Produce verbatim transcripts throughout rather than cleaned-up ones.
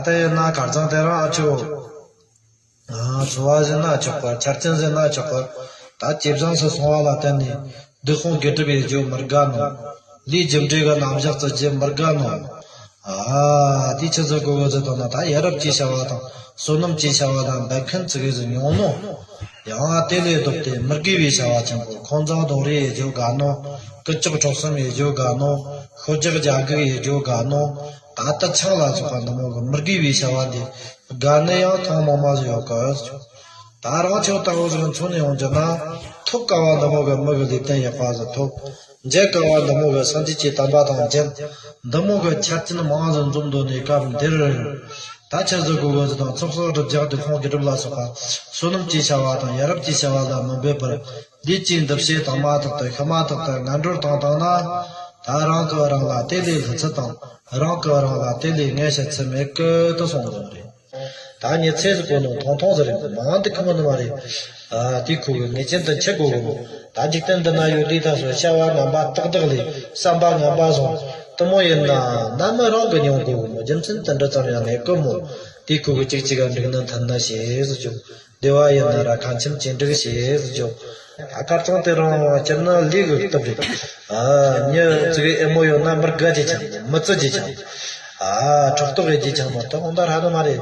ད་ཡིན་ན་ཁ་རྩང་དེ་རང་ཨ་ཆོ། ཨ། འཚོ་བ་ཟིན་ན་ཆོག་པ། ཆ་རྐྱེན་ཟིན་ན་ཆོག་པ། ད་ཇེ་བཟང་སུ་སོང་བ་ལ་བརྟེན་ནས་སྡུག་སྤོང་དགེ་སྒྲུབ་ཡེ་རྒྱུ་མི་དགའ་ནོ། ལས་རྒྱུ་འབྲས་ཀྱི་རྣམ་གཞག་བརྩི་རྒྱུ་མི་དགའ་ནོ། ཨ། དེའི་ཆི་ཟིག་གོ་གི་ཟེར་དང་ན། ད་ཡ་རབས་ཀྱི་བྱ་བ་དང་བསོད་ནམས་ཀྱི་བྱ་བ་ལ་འབད་མཁན་ཙི་གེ་ཟིག་ཉུང་ནོ། ཡང་དེ་ལས་ལྡོག་སྟེ་མི་དགེ་བའི་བྱ་བ་ཆེན་པོ། ཁོང་ཚང་རྡོག་རེ་ཡེ་རྒྱུ་དགའ་ནོ། རྐུ་ཅོག་འཕྲོག་གསུམ་ཡེ་རྒྱུ་དགའ་ནོ། ཤོ་རྒྱག་རྒྱ་སྒུག་ཡེ་རྒྱུ་དགའ་ནོ། ད་ལྟ་ཆང་ལ་སོགས་པ་འདི་མོ་གི་མི་དགེ་བའི་བྱ་བ་འདི་དགའ་ནི་ཡང་ཐེངས་མང་མང་ཟིག་ཡོད་གི། ད་རང་ཆོ་ལྟ་བུ་ཟིག་མཚོན་ནས་ཡོང་རྒྱུ་ན། ཐོབ་དཀའ་བ་འདི་མོ་གི་མི་གི་ལུས་རྟེན་ཡག་པ་ཟིག་ཐོབ། མཇལ་དཀའ་བ་འདི་མོ་གི་སངས་རྒྱས་ཀྱི་བསྟན་པ་དང་མཇལ། འདི་མོ་གི་ཆ་རྐྱེན་མང་ཟིག་འཛོམས་འདུག་ནས་སྐབས་འདིར། ད་ཆི་ཟིག་གོ་གི་ཟེར་དང་། ཚོགས་བསགས་སྒྲུབ་རྒྱག་སྡིག་སྤོང་དགེ་སྒྲུབ་ལ་སོགས་པ། བསོད་ནམས་ཀྱི་བྱ་བ་དང་ཡ་རབས་ཀྱི་བྱ་བ་ལ་མི་འབད་པར། ལུས་ཀྱི་འདུ་བྱེད་དང་མ་ཐག་ཏུ་ཤི་མ་ཐག་ཏུ་ངན་འགྲོར་བཏང་བཏང་ན། ད་རང་གིས་རང་ལ་དེ་ལས་ལྷག་ཚུལ་དང་། རང་གིས་རང་ལ་དེ་ལས་ངན་བྱ་ཚུལ་མེད་གི་དུ་སོང་ནི་རེད། ད་ཉི་ཚེ་ཟིག་གོ་ནོ་ཐུང་ཐུང་ཟིག་རེད། མང་འདི་ཁོ་མོ་ནི་མ་རེད། ཨ། དེ་ཁོ་གི་ངེས་ཅན་དུ་འཆི་དགོས་གི་མོ། ད་འཇིག་རྟེན་འདི་ན་ཡོད་དུས་ད་སོ་བྱ་བ་ངན་པ་ཏག་ཏག་ལས། བསམ་པ་ངན་པ་བཟུང་། དུ་མོ་ཡིན་ན་ན་མི་རང་གི་མྱོང་དགོས་གི་མོ། རྒྱུ་མཚན་དུ་འདྲི་ཙམ་ཡང་མེད་གི་མོ། དེ་ཁོ་གི་གཅིག་གཅིག་ག་འགྲིག་ནི་མཐུན་ནི་བྱེད་ཟེར་ཅོ། བདེ་བ་ཡིན་ན་ར་ཁ་ཆེམས་ཅི་འགྲིག་བྱེད་ཟེར་ཅོ། ཨ། ཁ་རྩང་དེ་རང་སྤྱིར་ན་ལས་གི་སྟབས་རེད། ཨ། མྱི་ཙི་གེ་ཨེ་མོ་ཡོད་ན་མི་དགའ་རྒྱུ་ཅང་མི་བརྩི་རྒྱུ་ཅང་། ཨ། ཕྲག་དོག་ཡེ་རྒྱུ་ཅང་མ་གཏོགས་འོང་ད་ར་ནི་མ་རེད།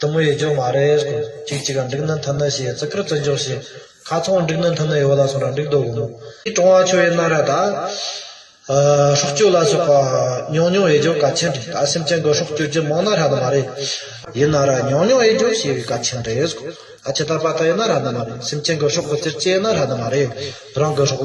དུ་མོ་ཡེ་རྒྱུ་མ་རེད། གཅིག་གཅིག་ག་འགྲིག་ནི་མཐུན་ནི་བྱེད། བརྩི་བཀུར་བརྩི་འཇོག་བྱེད། ཁ་ཚོང་འགྲིག་ནི་མཐུན་ནི་ཡོད་ལ་སོང་ར་འགྲིག་འདུག་གི་མོ། དེ་གྲོང་བ་ཆོ་ཡིན་ན་ར་ད། ཨ། སྲོག་གཅོད་ལ་སོགས་པ་ཉུང་ཉུང་ཡེ་རྒྱུ་གལ་ཆེན་རེད། ད་སེམས་ཅན་གྱི་སྲོག་གཅོད་རྒྱུ་མང་ན་ར་ནི་མ་རེད། ཡིན་ན་ར་ཉུང་ཉུང་ཡེ་རྒྱུ་ཞེས་པའི་གལ་ཆེན་རེད། ཨ། ཅི་ལྟར་པ་ལྟར་ཡིན་ན་ར་ནི་མ་རེད། སེམས་ཅན་གྱི་སྲོག་གི་ཚེར་ཅེ་ཡིན་ན་ར་ནི་མ་རེད། རང་གི་སྲོག་